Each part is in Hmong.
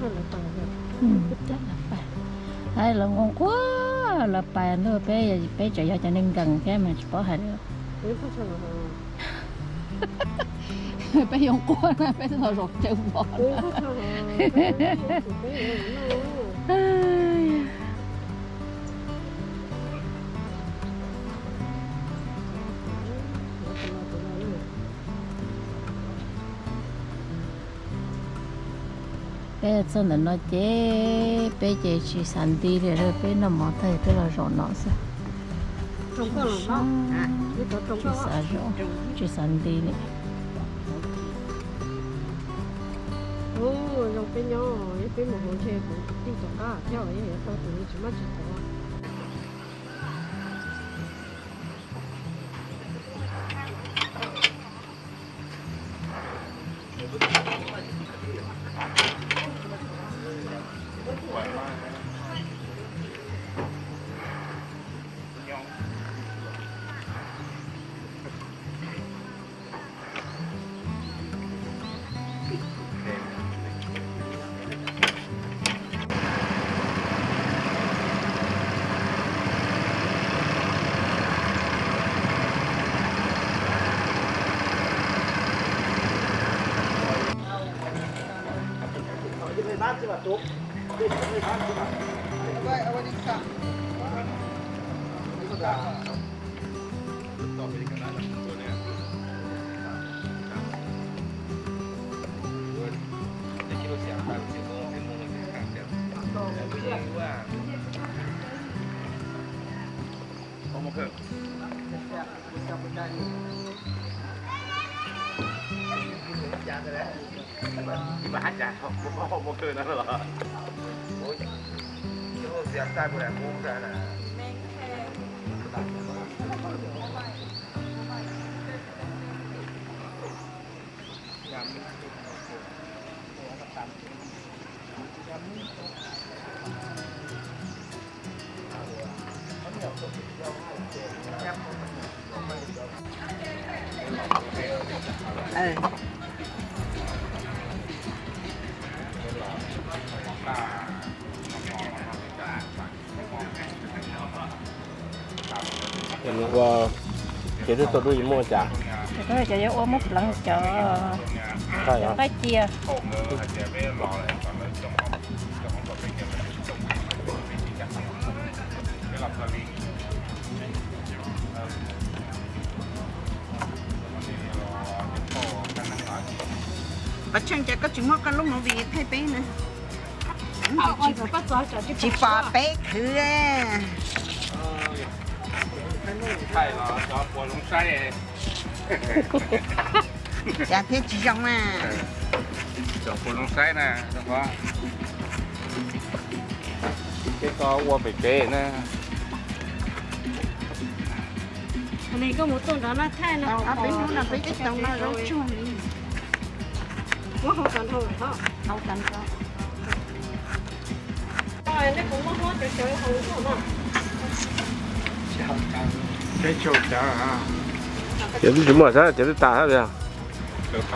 Lawv pais, lawv nquag nquag lawv pais ntag, peb, peb tseem yog cov neeg nkees thiab mas tsis paub hais li. Peb yuav nquag na, peb twb los zaum caw npov. Peb txog ntawm no ces peb ces tsis xav nti li, peb noj mov tag peb los zaum no xwb. Tsis xav zaum, tsis xav nti li. Ces nws ua, ces twb tau dub yim muaj cas? Ces yuav ua muab pleev cov qaib cia. Pov Tsheej, cas koj tsis muab koj lub movie thaij peb na? Tsis pom peb khwv. Cas thiab tsis zoo na. Peb tau ua pem kev na. Peb hnub no peb tsis tau noj zaub tsuag li. Ces twb tsis muaj xwb, ces twb tas thiab li. Peb mus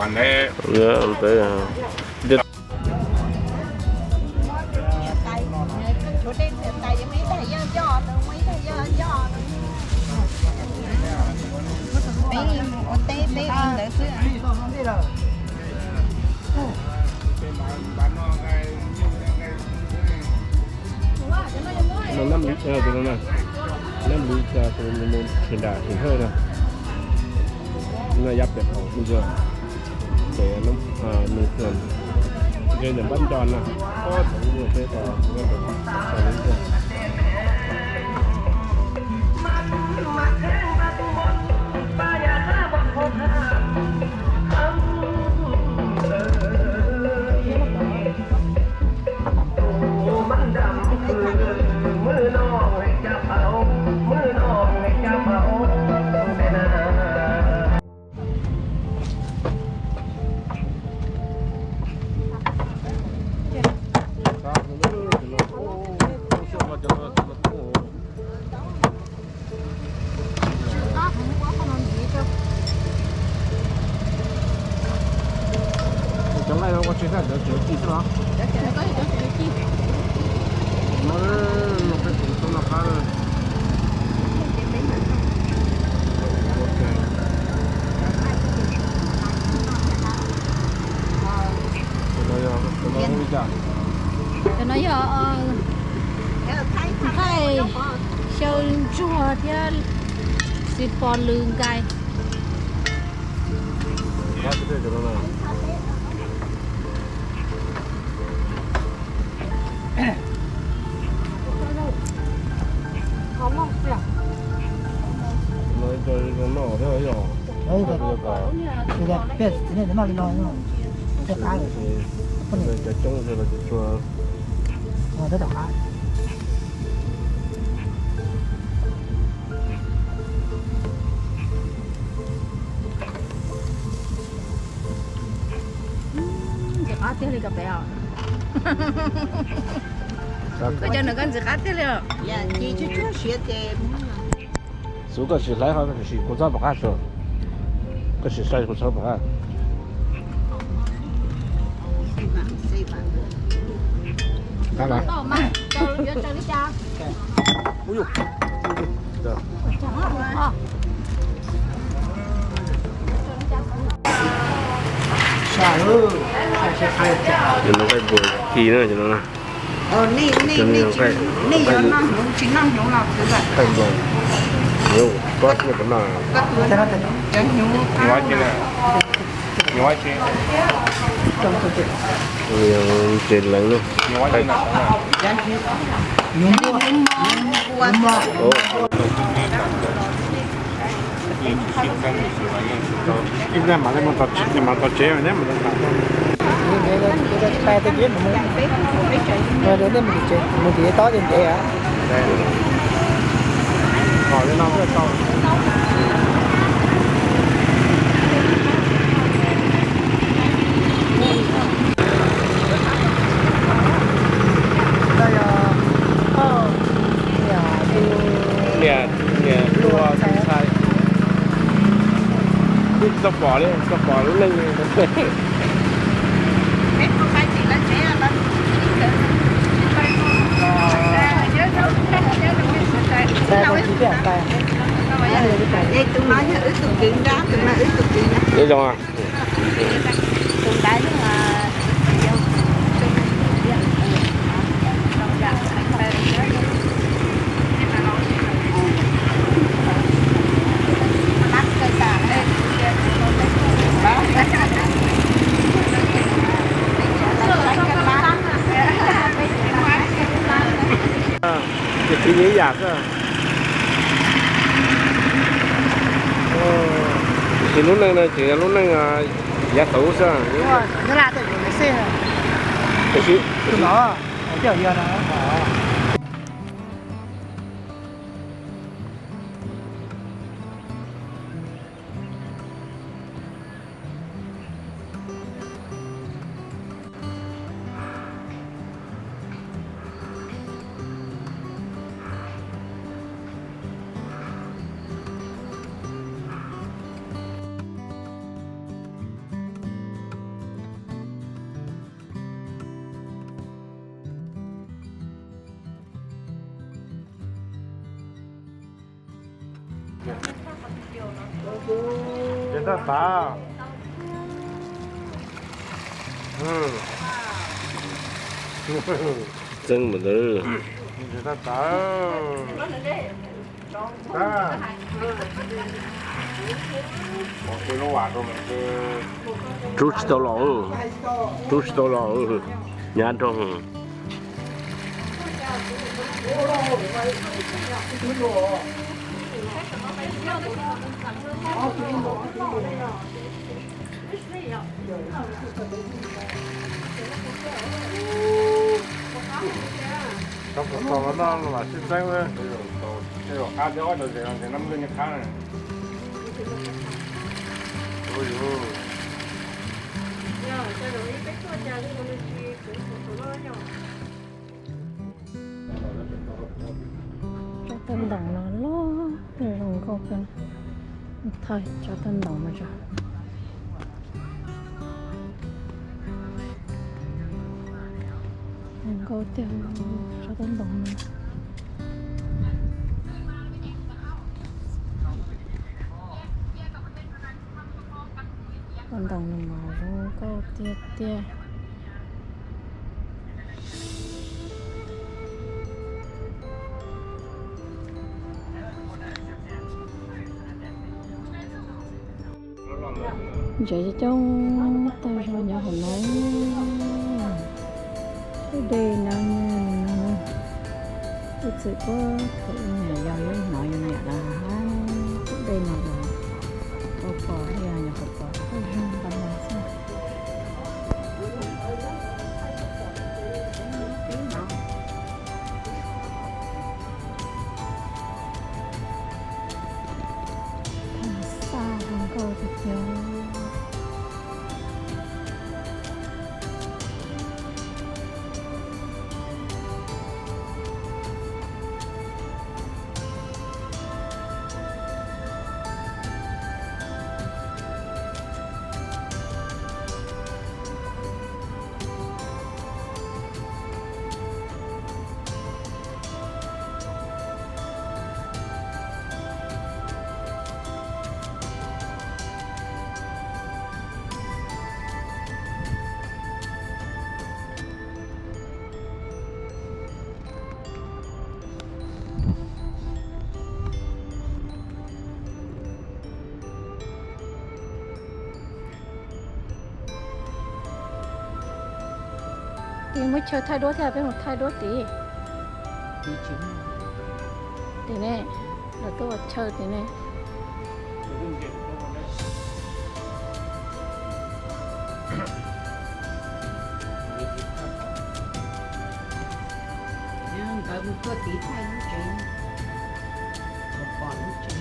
ua teb peb ua ntawd xwb. Nab lwv, nab lwv, tus nab lwv tshee dam tshee hawj no, noj yab pem haus mus zuag, pem nws nce ntawm npab nco na, pob thaum ub peb tau noj. Ua tsis tau cov tsev ci xwb los? Cov tsev ci. No, no peb tus tau noj qab. Cov no yog ntxaij xyaw ntsuag thiab xi pos lws nkaij. Cov coob los tsis tshua. Ntxim qab tiag li koj pem os. Koj cov nws koj ntxim qab tiag li os. Xub koj sim hlais qhov koj sim kuv txhob pom qab tso. Koj sim sai kuv txhob pom qab. Cov no qaij npua ci na, cov no na. Cov no qaij npua. Tsev leev na. Ib pliag mam li mus tom tsev, mas mus tom tsev. Mus tim tsev, mus tim tob ces ntev. Niam, niam tua tus ntxhais. Twb tsis tau pom li, tsis tau pom lub neej li. Nyob zoo. Ces txiv nyiam ib yam xwb. Tiam sis lub neej no tseem yog lub neej yav tauv xwb. Tiam sis Ces tab tas. Txeeb mus ntawd. Ces tab tas. Rub tsis tau los, rub tsis tau los, hnyav nrog. Cov kua txoos los no los sib txeeb, tej zaum qab thiab ob cov zes no ntshe nab lwj nyob qab na. Tsob tawb ntoos no loj, zoo nkauj kawg. Thaij tsob tawb ntoos no tso. Tiag, sab toj ntoo no. Toj ntoo no mas zoo nkauj tiag tiag. Ntses coob tag zog nyob hauv no. Lub dej no, ib txwm puag thaum ub yog yus hnov yus niam lawv hais, lub dej no los ua pom, yog nyuam qhuav pom tag zog nqa no xwb. Xa zoo nkauj tiag tiag. Ces muab chaw thaij duab thiab, peb mus thaij duab tid. Tim ne, lawv tuaj ua chaw tim ne. Nkawd mus tuaj tid thaij lub tsev, pom lub tsev.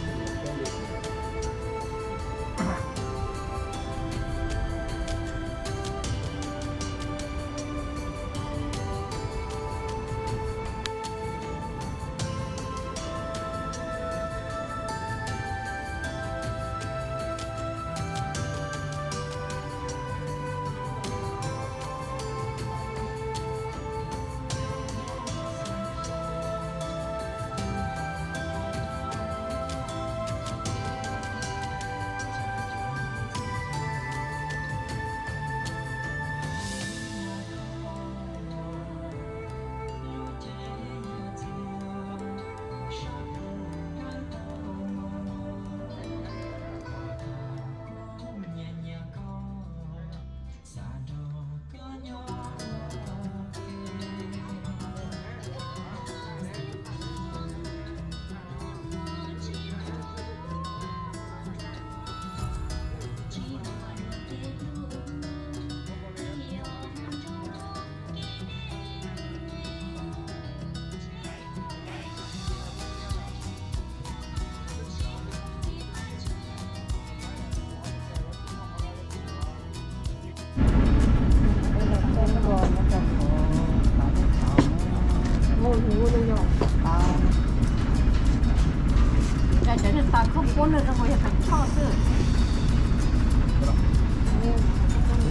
Cov niag tas khaub puab no zoo nkaus yog tas choj xwb.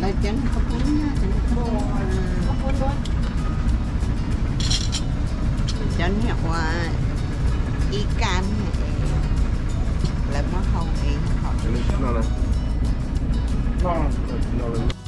Lawv cov niag khaub puab nyab, cov niag khaub puab, cov niag uas ib kaj niag es lawv muab hau es hom.